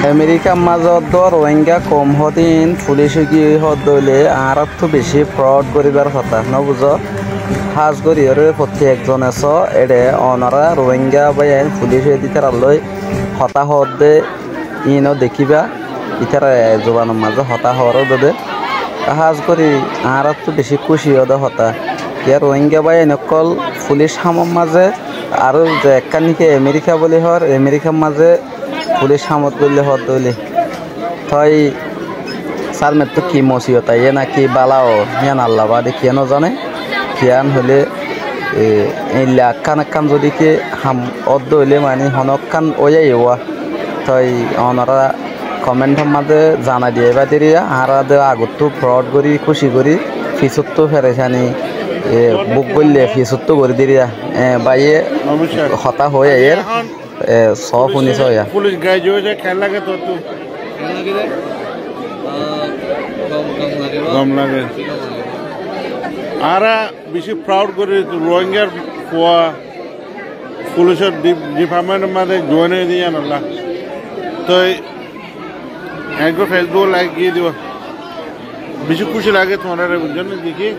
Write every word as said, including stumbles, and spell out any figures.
Amerikar mazé óddo Rohingya koum hoddé iín fulic óigiyoi hoddé óile añáráttu bicí fraud goríbar hotá, nobuzó? Hás goríyoré fottí ekzone só, eçe onorá Rohingya báiyain fulic óiye dé ítarallói hotá hoódde iín ó dekíba, ítara zubanor mazé hotá hoór dé. Hás gorí añáráttu bicí kúci ódde hotá. Kiyá Rohingya báiyain ókkol fulic hámor mazé, aró ze ekkán néki Amerika bóli hoór, Amerikar mazé fulic hámot goillé hoódde óile. Toi sármettú ki mosibot aiyé náki bála ó, yían Alla baade kiyé nozané. Kiyán hoilé, e, eilla ekkán ekkán zodi ki ham ódde óile mani honókkán óiyaiyé wá. Toi onorá komentor mazé zanai diya ibá deriya, añára de agottú fraud gorí, kúci gorí, fisóttu ferecani, e, buk goillé fisóttu gorí deriya. E, báiye hotá hoói aiyér. E, só fúni só ya. Fulic gaijja óiye, keén lage tottú? Keén lage re? Ah, gom, gom lage ba? Gom lage. Bicí gom lage. Añára bicí fraud gorí Rohingyar fua fulicor di-, dipartmentor mazé join óiye dé yíanolla. Toi eggúa Facebook laik giyé diba. Bicí kúci lage tuáñrare, buijjó né, dekí.